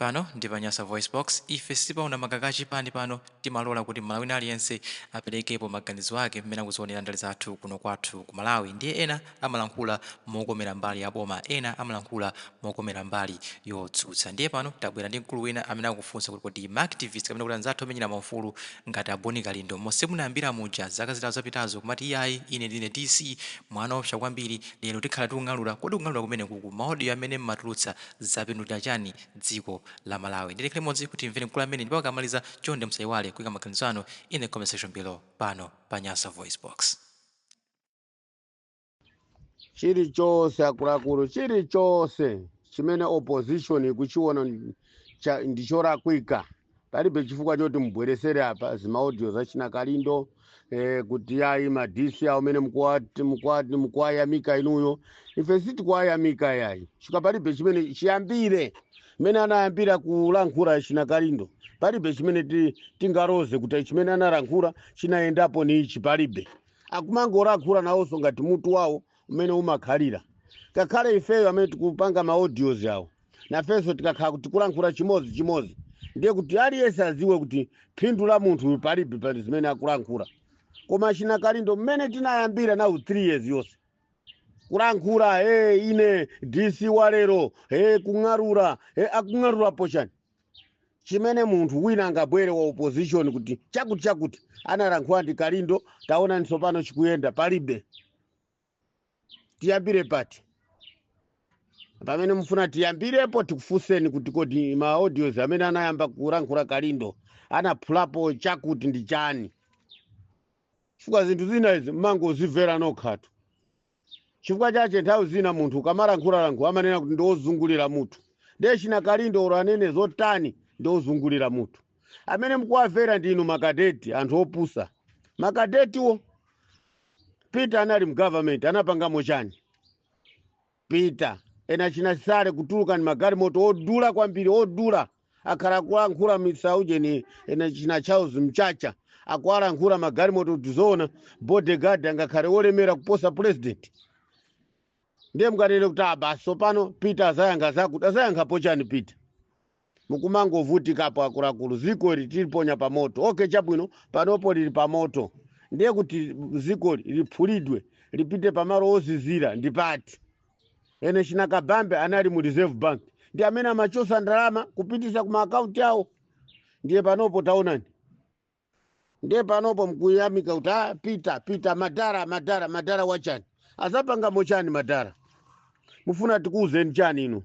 Pano ndi pa Nyasa VoiceBox. Ife sitipaona makaka achipani pano. Timalola kuti Mmalawi wina aliyense aperekepo maganizo ake mmene akuzionera ndale zathu kuno kwathu ku Malawi. Ndiye ena amalankhula mokomera mbali ya boma, ena amalankhula mokomera mbali yotsutsa. Ndiye pano tabwera ndi mkulu wina amene akufunsa kuti kodi ma activist kapena kuti anzathu omenyera maufulu ngati a Bon Kalindo, monse munayambira muja zaka 3 zapitazo kumati iyayi, ine ndine DC, mwana oopsa kwambiri, lero tikhala tikung'alura, kodi kung'alura kumenekuku, ma audio amene mmatulutsa zapindulira chani dziko la Malawi? Ndiye tikhale limodzi kuti timvere mkulu amene, ndipo akamaliza chonde musaiwale kuika maganizo anu in the comment section below pano pa Nyasa VoiceBox. Chilichonse, akuluakulu, chilichonse chimene opposition ikuchiona ndicholakwika, palibe chifukwa choti mubweresere apa zima audio zachina Kalindo, kuti yayi, ma DC awo amene mukuwayamika inuyo. Ife sitikuwayamika yayi, chifukwa palibe chimene chiyambire mmene anayambira kulankhula china Kalindo, palibe chimene tingaroze kuti chimene analankhula chinayendapo ni ichi. Palibe. Akumangolankhula nawonso ngati mutu wawo umene umakhalira. Ngakhale ifeyo amene tikupanga ma audios awo, nafenso tikakhala kuti tikulankhula chimodzi chimodzi, ndiye kuti aliyense aziwe kuti phindu la munthu uyu palibe pali zimene akulankhula. Koma china Kalindo, mmene tinayambira nawo 3 years yonse kulankhula, hey, ine DC walero, hey, kung'arura, hey, akung'arurapo chani chimene munthu wina angabwere wa opposition kuti chakuti chakuti analankhula ndi Kalindo, taona tsopano chikuyenda? Palibe. Tiyambire pati pamene mufuna tiyambirepo? Tikufunseni kuti kodi ma audios amene anayamba kulankhula Kalindo anaphulapo chakuti ndi chani? Chifukwa zinthu zina izi mmangozimvera nokhatu. Chifukwa chache nthawi zina munthu ukamalankhulalankhula amanena kuti ndiwozungulira mutu. Ndiye china Kalindo olo anene zotani, ndiwozungulira mutu. Amene mukuwamvera ndinu makadeti, anthu opusa, makadetiwo. Peter anali mu government, anapangamo chani Peter? Ena china sale kutuluka ni magalimoto odula kwambiri, odula. Akhala kulankhula misaujeni, ena china Charles Mchacha akuwalankhula magalimoto kuti zoona bodyguard angakhale olemera kuposa president? Ndiye mukanene kuti abasi tsopano Peter azayankha zakuti, azayankhapo chani Peter? Mukumangovutikapo, akuluakulu. Ziko ili tiliponya pa moto. Okay, chabwino, panopo lili pa moto. Ndiye kuti zikoli liphulidwe lipite pamalo ozizira ndi pati? Ene china Kabambe anali mu Reserve Bank, ndi amene amachosa ndalama kupitisa kuma akaunti awo. Ndiye panopo taonani, ndiye panopo mkuyamika kuti ah, Peter, Peter, madara, madara, madara wachani? Azapangamo chani madara? Mufuna tikuuzeni chani inu?